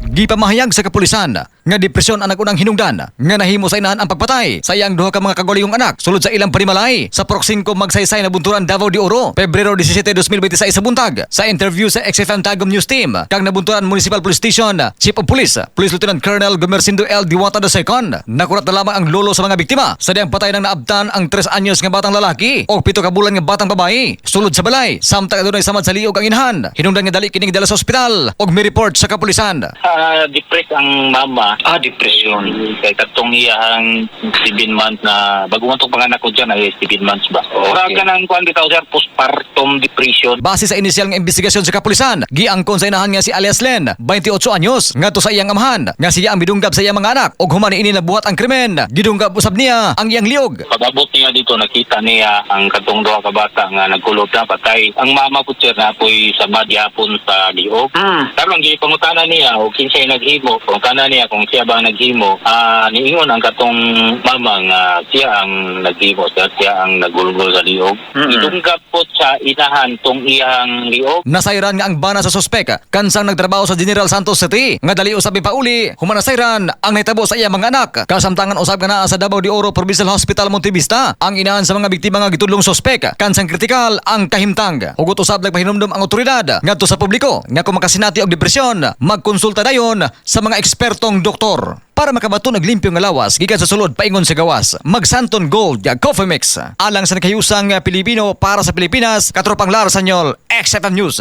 Gipamahayag sa kapulisan nga depresyon ang nagunang hinungdan nga nahimo sa inahan ang pagpatay sa iyang duha ka mga kagulingong anak sulod sa ilang panimalay sa Purok 5, Magsaysay, Nabunturan, Davao de Oro, Pebrero 17, 2026 sa buntag. Sa interview sa XFM Tagum News Team kang Nabunturan Municipal Police Station Chief of Police, Police Lieutenant Colonel Gumersindo L. Diwata II, nakurat na lamang ang lolo sa mga biktima sa diyang patay nang naabtan ang 3 anyos nga batang lalaki o 7 ka bulan nga batang babae sulod sa balay samtang adunay samad sa liog ang inahan, hinungdan nga dali kining dala sa ospital og mi-report sa kapulisan. Ah, depressed ang mama. Ah, depression. Kay katong iyahang 7 months na bago man tong panganak ko dyan ay 7 months ba. Okay. Mura ka ng kuan bitaw, sir, postpartum depression. Base sa inisyal nga investigasyon sa kapulisan, giangkon sa inahan nga si alias Len, 28 anyos, ngadto sa iyang amahan, nga siya ang midunggab sa iyang mga anak, ug human ini nabuhat ang krimen, gidunggab usab niya ang iyang liog. Pag-abot niya dito, nakita niya ang katong duha ka bata nga nagkulot na patay. Ang mama po, sir, na po'y samad yapon sa liog. Karon gipangutana niya o kinsay naghimo, pangutana niya kung siya ba ang naghimo. Ah, niingon ang katong mama nga siya ang naghimo, sir, siya ang nagulgol sa liog. Gidunggab po sa inahan tong iyang liog. Nasayran nga ang bana sa sospek, kansang nagtrabaho sa General Santos City, nga dali usab pauli, human nasayran ang nahitabo sa iyang mga anak. Kasamtangan usab nga naa sa Davao de Oro Provincial Hospital Montevista, ang inahan sa mga biktima nga gitudlong sospek, kansang kritikal ang kahimtang. Hugot usab nagpahinumdom ang otoridad ngadto sa publiko nga kung makasinati og depresyon, magkonsulta dayon sa mga ekspertong doktor. Para makabaton og limpyo nga lawas gikan sa sulod paingon sa gawas, Magsanton Gold Coffee Mix. Alang sa nakahusang Pilipino para sa Pilipinas, Katropang Lar Sanyol, XFM News.